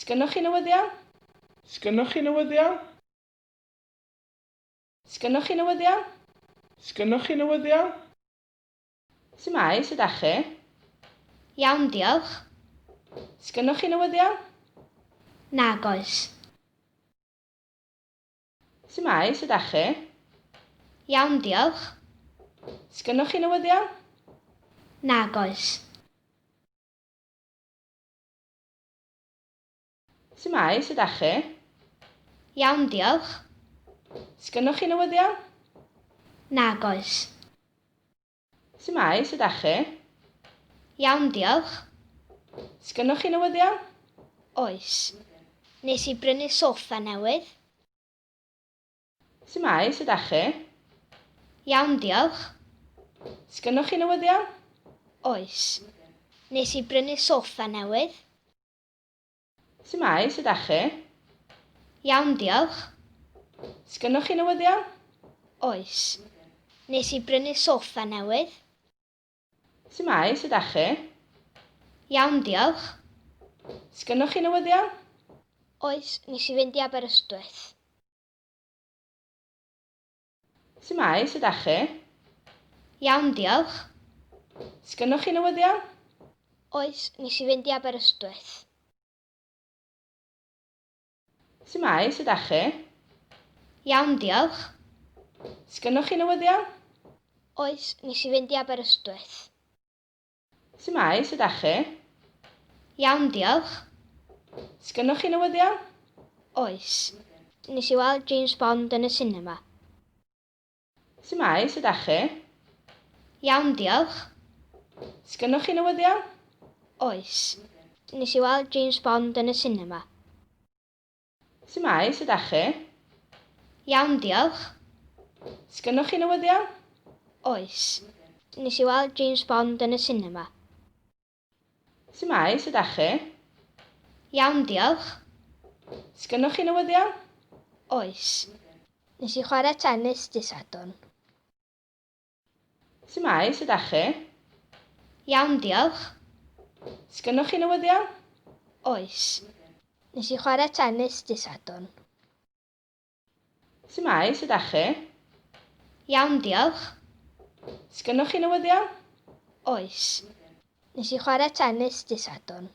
Sgynnoch chi newyddion? Sgynnoch chi newyddion? Sgynnoch chi newyddion? Sgynnoch chi newyddion? Shwmae, sut dach chi? Iawn, diolch. Sgynnoch chi newyddion? Nag oes. Shwmae, sut dach chi? Iawn, diolch. Sgynnoch chi newyddion? Nag oes. Shwmae, sut dach chi? Iawn, diolch. Sgynnoch chi newyddion? Nag oes. Shwmae, sut dach chi? Iawn, diolch. Sgynnoch chi newyddion? Oes. Nes i brynu soffa newydd. Shwmae, sut dach chi? Iawn, diolch. Sgynnoch chi newyddion? Oes. Nes i brynu soffa newydd. Shwmae, sut dach chi? Iawn, diolch. Sgynnoch chi newyddion? Oes. Nes i brynu soffa newydd. Shwmae, sut dach chi? Iawn, diolch. Sgynnoch chi newyddion? Oes, nes i fynd i Aberystwyth. Shwmae, sut dach chi? Iawn, diolch. Sgynnoch chi newyddion? Oes, nes i fynd i Aberystwyth. Shwmae, sut dach chi? Iawn, diolch. Sgynnoch chi newyddion? Oes, nes i fynd i Aberystwyth. Shwmae, sut dach chi? Iawn, diolch. Sgynnoch chi newyddion? Oes. Nes i weld James Bond yn y sinema. Shwmae, sut dach chi? Iawn, diolch. Sgynnoch chi newyddion? Oes. Nes i weld James Bond yn y sinema. Shwmae, sut dach chi? Iawn, diolch. Sgynnoch chi newyddion? Oes. Nes i weld James Bond yn y sinema. Shwmae, sut dach chi? Iawn, diolch. Sgynnoch chi newyddion? Oes. Nes i chwarae tennis dydd Sadwrn. Shwmae, sut dach chi? Iawn, diolch. Sgynnoch chi newyddion? Oes. Nes i chwarae tennis dydd Sadwrn. Shwmae, sut dach chi? Iawn, diolch. Sgynnoch chi newyddion? Oes. Nes i chwarae tennis dydd Sadwrn.